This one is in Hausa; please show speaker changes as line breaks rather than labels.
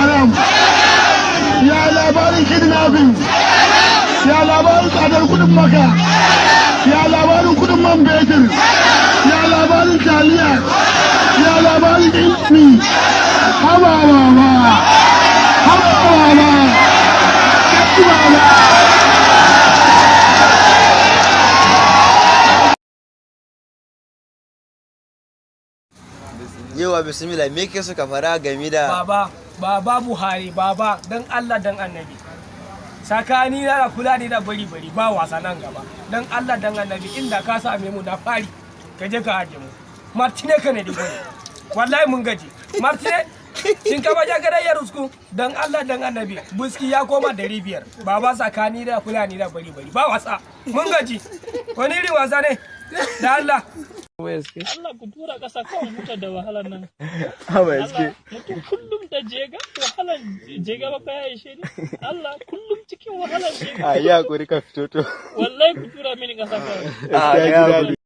Haram? Ya labarin kidnapping? Ya labarin tsadar kudin maka? Ya labarin kudin man fetur? Ya labarin taliya? Ya labarin ilimi? Haba baba, haba baba, kai baba.
Yawa, bismillah, me ke so ka fara game da
Baba, Baba Buhari, Baba, dan Allah dan Annabi. Sakani na da Fulani da bari bari ba wasa nan gaba. Dan Allah dan Annabi, inda ka same mu na fari, ka je ka haje mu. Martine ka ne dibo. Wallahi mun gaji. Martine shinkafa ja kada ya rusku, dan Allah dan Annabi, buski ya koma 500. Baba, tsakani da Fulani da bari bari ba wasa. Mun gaji. Wani irin wasa ne? Da Allah.
Allah ku tura ƙasa kawai huta da wahalar nan.
Haba.
Allah, mutum kullum da jega, wahalar jega ba fa ya ishe ni. Allah, kullum cikin wahalar jega.
A yi hakuri ka fito to.
Wallahi ku tura mini ƙasa kawai.
A ya hakuri.